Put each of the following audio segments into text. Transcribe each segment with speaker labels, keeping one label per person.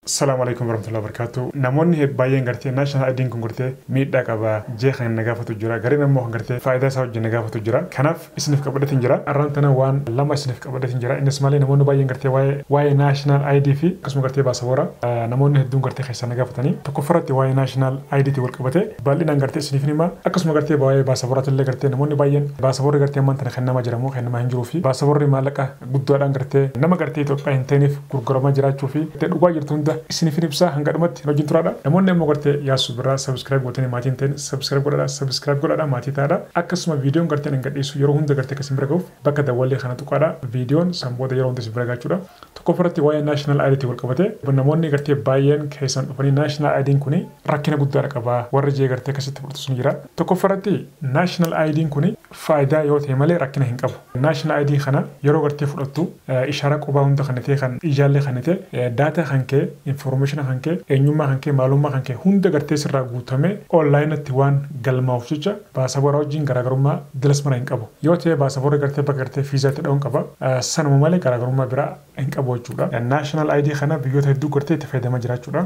Speaker 1: Assalamu alaikum warahmatullahi wabarakatuh. Namoonni baay'een gartee national ID'n kun gartee miidhaa qaba jee kan na gaafatu jira. Gariin immoo kan gartee faayidaa isaa wajjin na gaafatu jira. Kanaaf isiniif qabadheetiin jira. Arraan tana waan lama isiniif qabadheetiin jira. Innis malee namoonni baay'een gartee waa'ee national ID fi akkasuma gartee baasaboora namoonni hedduun gartee keessaa na gaafatanii. Tokkoffaratti waa'ee national ID tiin wal qabate bal'inaan gartee isiniif hima. Akkasuma gartee waa'ee baasabooraatiin illee gartee namoonni baay'een baasaboorri gartee ammaan tana kennamaa jira moo kennamaa hin jiruu fi baasaboorri maallaqa guddaadhaan gartee nama gartee Itoophiyaa hin ta'iniif gurguramaa jiraachuu fi dhugaa jirtu hunda isiniif ibsaa hanga dhumatti wajjin turaadha. Namoonni immoo gartee Yaasuu Biraa subscribe gootanii maatiin ta'in subscribe godhadha, subscribe godhadha, maatii ta'adha. Akkasuma viidiyoon gartee hin gadhiisu yeroo hunda gartee akkasiin bira gahuuf bakka dawwallee kana tuqaadha. Viidiyoon san booda yeroo hunda isin bira gahachuudha. Tokkoffaratti waa'ee national ID wal qabate namoonni gartee baay'een keessan dhufanii national ID'n kuni rakkina guddaadha qaba warra jee gartee akkasitti fudhatu sun jira. Tokkoffaratti national ID'n kuni faayidaa yoo ta'e malee rakkina hin qabu. National ID kana yeroo gartee fudhattu ishaara qubaa hunda kan ta'e, kan ijaallee kan ta'e, data kan kee, information kan kee, eenyummaa kan kee, maalummaa kan kee hunda gartee sirraa guutamee onlineatti waan galmaa'uuf jecha baasaboora wajjin garaagarummaa dilas mara hin qabu. Yoo ta'e baasaboora gartee bakka gartee fiizaatti dha'uun qaba. Sanuma malee garaagarummaa biraa hin qabu jechuudha. National ID kana biyyoota hedduu gartee itti fayyadamaa jiraachuudha.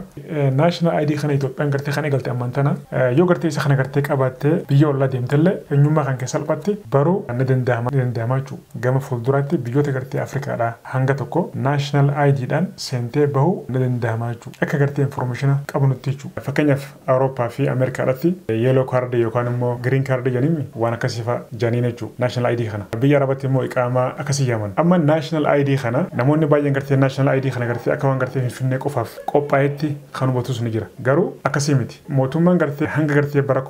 Speaker 1: National ID kana Itoophiyaan gartee kan eegalte ammaan tana yoo gartee isa kana gartee qabaattee biyya ollaa deemtellee eenyummaa kan kee salphaatti baruu ni danda'ama jechuudha. Gama fuulduraatti biyyoota gartee Afrikaadhaa hanga tokko national IDdhaan seentee bahuu ni danda'ama jechuudha. Akka gartee information qabnutti jechuudha. Fakkeenyaaf Awurooppaa fi Ameerikaadhaatti yellow card yookaan immoo green card jedhanii waan akkasii fa'a jedhaniin jechuudha. National ID kana. Biyya Arabaatti immoo iqaamaa akkasii yaaman. Amma national ID kana namoonni baay'een gartee national ID kana gartee akka waan gartee Finfinnee qofaaf qophaa'etti kan hubatus ni jira. Garuu akkasii miti. Mootummaan gartee hanga gartee bara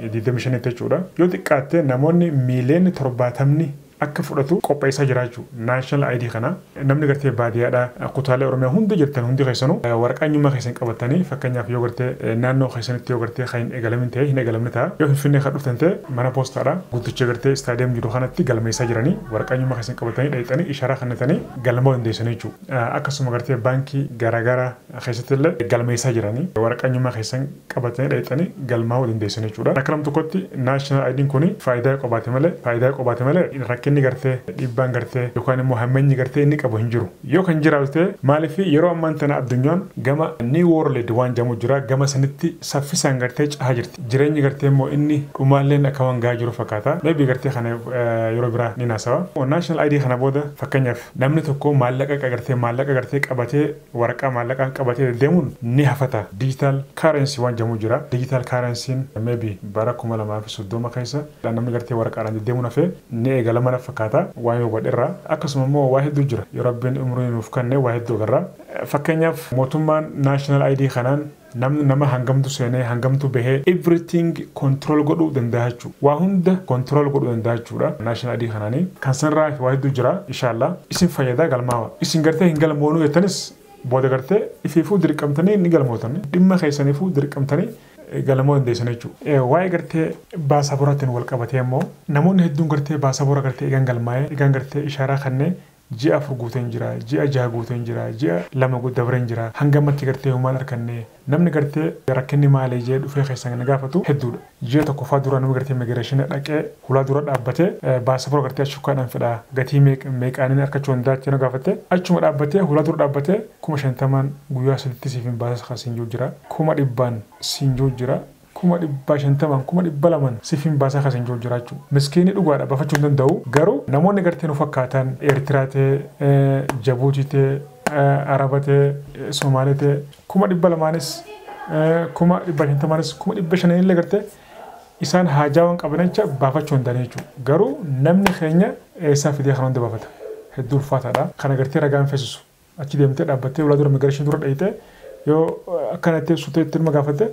Speaker 1: 2025 jechuudha. Yoo xiqqaatte namoonni miiliyoonni 70 akka fudhatu qopheessaa jira jechuudha. National ID kana namni gartee baadiyyaadhaa kutaalee Oromiyaa hundi jirtan hundi keessanuu waraqaa eenyummaa keessan qabatanii, fakkeenyaaf yoo gartee naannoo keessanitti yoo gartee kan hin eegalamin ta'e hin eegalamne ta'a. Yoo Finfinnee kan dhuftan ta'e mana poostaadha guddicha gartee istaadiyeem jiru kanatti galmeessaa jiranii waraqaa eenyummaa keessan qabatanii dhaqxanii isharaa kennatanii galmaa dandeessanii jechuudha. Akkasuma gartee baankii garaagaraa keessatti illee galmeessaa jiranii waraqaa eenyummaa keessan qabatanii dhaqxanii galmaa'uu dandeessanii jechuudha. Akka nam tokkotti national ID'n kuni faayidaa qabaate malee rakkinni gartee dhiibbaan gartee yookaan immoo hammeenyi gartee inni qabu hin jiru. Yoo kan jiraatu ta'e, maaliif yeroo ammaan tana addunyaan gama new world waan jedhamu jira, gama sanitti saffisaan gartee cahaa jirti. Jireenyi gartee immoo inni dhumaalleen akka waan gahaa jiru fakkaata. Maybe gartee kana yeroo biraa ni naasawa. National ID kana booda fakkeenyaaf namni tokko maallaqa gartee qabatee, waraqaa maallaqaa qabatee deemuun ni hafata. Digital currency waan jedhamu jira. Digital currency'n maybe bara 2030 keessa namni gartee waraqaadhaan deddeemuun hafee ni eegalama na fakkaata waan hubadheerraa. Akkasuma immoo waa hedduu jira. Yoo Rabbiin umurii nuuf kenne waa hedduu agarra. Fakkeenyaaf mootummaan national ID kanaan namni nama hangamtu seenee hangamtu bahee everything control godhuu danda'a jechuudha. Waa hunda control godhuu danda'a jechuudha. National ID kanaanii kan sanarraa waa hedduu jira, inshallah. Isin fayyadaa, galmaawa. Isin gartee hin galmoonuu jettanis booda gartee ifiifuu dirqamtanii ni galmootan. Dhimma keessaniifuu dirqamtanii galmoo dandeessan jechuudha. Waa'ee gartee baasabooraatiin wal qabatee immoo namoonni hedduun gartee baasaboora gartee eegan galmaa'ee eegan gartee ishaaraa kanneen ji'a 4 guuteen jira, ji'a 6 guuteen jira, ji'a 2 dabreen jira. Hanga ammatti gartee homaan arganne, namni gartee rakkinni maalii jee dhufee keessan na gaafatu hedduudha. Ji'a tokkoffaa dura namni gartee immigration dhaqee hulaa dura dhaabbatee baasaboora gartee achukkaadhaan fedhaa gatii meeqaaniin argachuu danda'a na gaafatte, achuma dhaabbatee hulaa dura dhaabbatee 50,000n guyyaa saditti siif hin baasas kan siin jira, 100,000n siin jira, 500,000n, 200,000n siif hin baasaa kan siin jira jechuudha. Miskiinni dhugaadha baafachuu hin danda'u, garuu namoonni gartee nu fakkaatan Eertiraa ta'e, Jabuutii ta'e, Araba ta'e, Somaalee ta'e, 200,000nis, 500,000nis, 500,000nillee gartee isaan haajaa waan qaban jecha baafachuu hin danda'an jechuudha. Garuu namni keenya eessaa fidee kan hunda baafata? Hedduu ulfaataadha. Kana gartee ragaan feesisu. Achi deemtee dhaabbattee ulaa dura immigration dura dhayitee yoo akkanatti sutee itti ilma gaafatte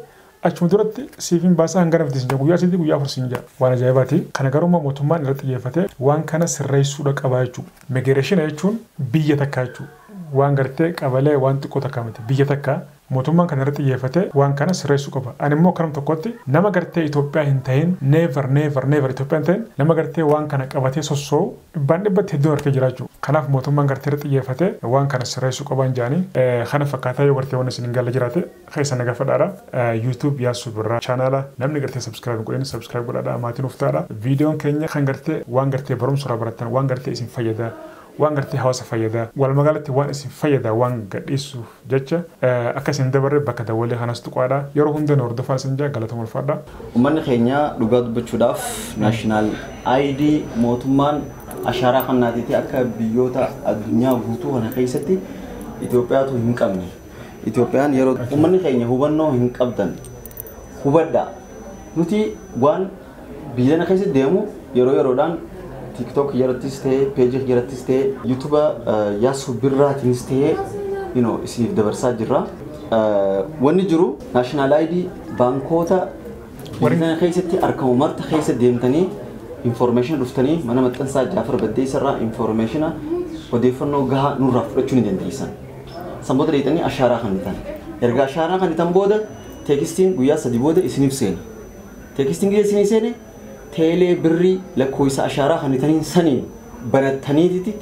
Speaker 1: achuma duratti siifin baasaa hanga nafti siin jedha, guyyaa 3, guyyaa 4 siin jedha, waan ajaa'ibaati. Kana garuu mootummaan irratti xiyyeeffatee waan kana sirreessuudha qabaa jechuudha. Immigration jechuun biyya takkaa jechuudha. Waan gartee qabalee waan xiqqoo takkaa miti, biyya takkaa. Mootummaan kana irratti xiyyeeffatee waan kana sirreessuu qaba. Ani immoo kanam tokkotti nama gartee Itoophiyaa hin ta'in, never, never, never Itoophiyaa hin ta'in, nama gartee waan kana qabatee sossoo'u dhibbaan dhibbatti hedduun harkee jira jechuudha. Kanaaf mootummaan gartee irratti xiyyeeffatee waan kana sirreessuu qaban jedhanii kana fakkaataa. Yoo gartee waan isin hin galle jiraate keessa naga fadhaadha. YouTube Yaasuu Birraa chaanaala namni gartee subscribe hin godhin subscribe godhaadha, maatiin uftaadha. Viidiyoon keenya kan gartee waan gartee barumsa irraa barattan, waan gartee isin fayyada. waan gartee hawaasa fayyada walumaa galatti waan isin fayyada waan gadhiisuuf jecha akka isin dabarre bakka dawwalee kanas tuqaadha. Yeroo hunda nu hordofaa isin jaa galatoomaa ulfaadha.
Speaker 2: Uummanni keenya dhugaa dubbachuudhaaf national ID mootummaan ashaaraa kannaatiitii akka biyyoota addunyaa guutuu kana keessatti Itoophiyaatu hin qabne. Itoophiyaan yeroo uummanni keenya hubannoo hin qabdan hubadhaa. Nuti waan biyya kana keessatti deemu yeroo yeroodhaan TikTok irrattis ta'ee, peejii irrattis ta'ee, YouTube Yaasuu Birraatiinis ta'ee isiniif dabarsaa jirra. Wanni jiru national ID baankoota biyya kana keessatti argamu marta keessa deemtanii information dhuftanii mana maxxansaa Jaafar Baddeessa irraa information odeeffannoo gahaa nurraa fudhachuu ni dandeessan. Sanboota dheeyxanii ashaaraa kan bitan. Erga ashaaraa kan bitan booda teekstiin guyyaa 3 booda isiniif seena. Teekstiin guyyaa isinii seene teelee birrii lakkoofsa ashaaraa kan bitaniin saniin banattaniititi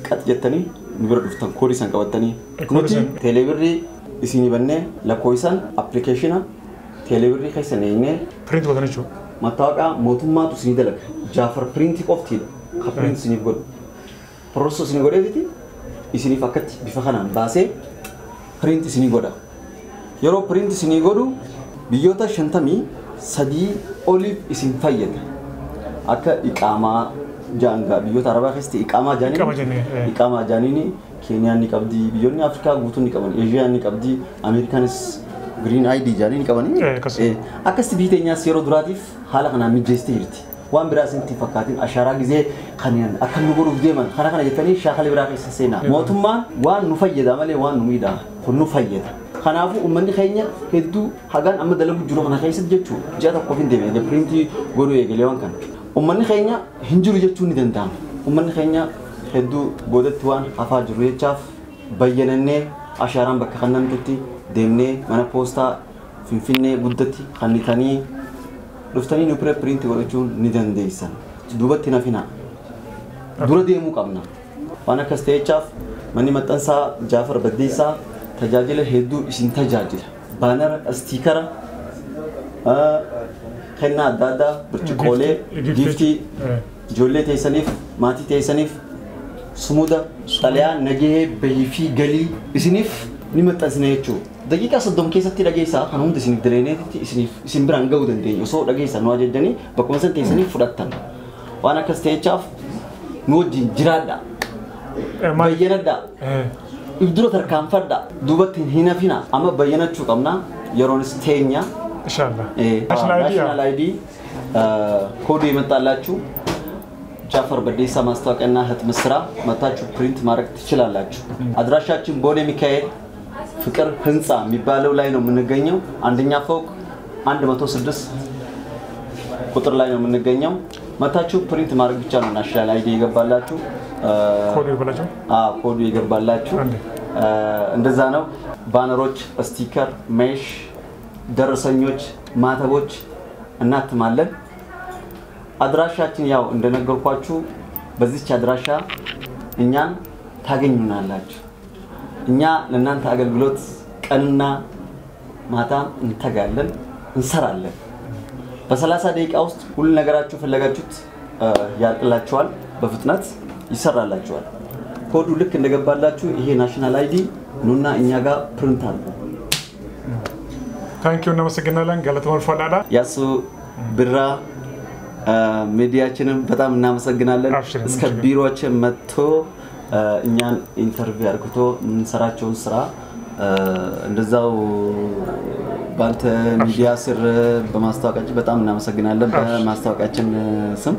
Speaker 2: qax jettanii nu bira dhuftan koodii san qabattanii. Nuti teelee birrii isinii bannee lakkoofsaan appilikeeshina teelee birrii keessa neenyee
Speaker 1: Print godhan jechuudha.
Speaker 2: Mattaawaqaa mootummaatu isinii dalaga. Jaafar piriintii qoftiidha. Ka piriintii isiniif godhu. Porosoo isinii godheetiti isiniif akkatti bifa kanaan baasee piriintii isinii godha. Yeroo piriintii isinii godhu biyyoota 53 oliif isin fayyada. Akka iqaamaa jaangaa biyyoota Arabaa keessatti iqaamaa jaaniin iqaamaa jaaniin Keeniyaan ni qabdi, biyyoonni Afrikaa guutuun ni qaban, Eeshiyaan ni qabdi, Ameerikaanis Green ID jaaniin ni qabani. Akkasitti biyyi teenyaas yeroo duraatiif haala kanaan mijeessitee jirti. Waan biraa isinitti fakkaatiin ashaaraa gizee kanneen akka nu godhuuf deeman kana kana jettanii shaakala biraa keessa seenaa. Mootummaan waan nu fayyada malee waan nu miidha kun nu fayyada. Kanaafuu uummanni keenya hedduu hagaan amma dalagu jiru kana keessatti jechuudha. Ji'a tokkoof hin deemne piriintii godhuu eegalee waan kana. Uummanni keenya hin jiru jechuun ni danda'ama. Uummanni keenya hedduu boodatti waan hafaa jiru jechaaf bayyanannee ashaaraan bakka kannamtutti deemnee mana poostaa Finfinnee guddatti kannitanii dhuftanii nu piriintii godhachuun ni dandeessan. Duubatti nafinaa. Dura deemuu qabna. Waan akkas ta'echaaf manni maxxansaa Jaafar Baddeessaa tajaajila hedduu isin tajaajila. Baanara, istiikara, kennaa adda addaa, burcuqqoolee, giiftii ijoollee teessaniif, maatii teessaniif, sumuda, xalayaa, nagahee, bahii fi galii isiniif ni maxxansina jechuudha. Daqiiqaa 30 keessatti dhageessaa kan hundi isiniif daleeneetitti isiniif isin biraan ga'uu dandeenya. Osoo dhageessaa nu ajajjanii bakkuma san teessanii fudhattan. Waan akkas ta'echaaf nu wajjin jiraadha. Bayyanadha. Dura tarkaanfadha. Duubatti hin hafina. Amma bayyanachuu qabna. Yeroonis teenya.
Speaker 1: Inshallah.
Speaker 2: National ID ኮዱ የመጣላችሁ ጃፈር በዴሳ ማስታወቂያና ህትመት ስራ መታችሁ print ማድረግ ትችላላችሁ። አድራሻችን ቦሌ ሚካኤል ፍቅር ህንፃ የሚባለው ላይ ነው የምንገኘው። አንደኛ ፎቅ 106 ቁጥር ላይ ነው የምንገኘው። መታችሁ print ማድረግ ብቻ ነው national ID የገባላችሁ።
Speaker 1: ኮዱ ይገባላችሁ።
Speaker 2: አዎ ኮዱ ይገባላችሁ። እንደዛ ነው። ባነሮች፣ sticker፣ mesh፣ ደረሰኞች፣ ማተቦች እናትማለን። አድራሻችን ያው እንደነገርኳችሁ በዚች አድራሻ እኛን ታገኙናላችሁ። እኛ ለእናንተ አገልግሎት ቀንና ማታ እንተጋለን፣ እንሰራለን። በ30 ደቂቃ ውስጥ ሁሉ ነገራችሁ ፈለጋችሁት ያልቅላችኋል፣ በፍጥነት ይሰራላችኋል። ኮዱ ልክ እንደገባላችሁ ይሄ national ID ኑና እኛ ጋር print አድርጉ።
Speaker 1: Thank you እናመሰግናለን። galatoomaa ulfaadha።
Speaker 2: ያሱ ብራ ሚዲያችንን በጣም እናመሰግናለን። እስከ ቢሮአችን መጥቶ እኛን interview አርግቶ የምንሰራቸውን ስራ እንደዛው ባንተ ሚዲያ ስር በማስታወቂያችን በጣም እናመሰግናለን። በማስታወቂያችን ስም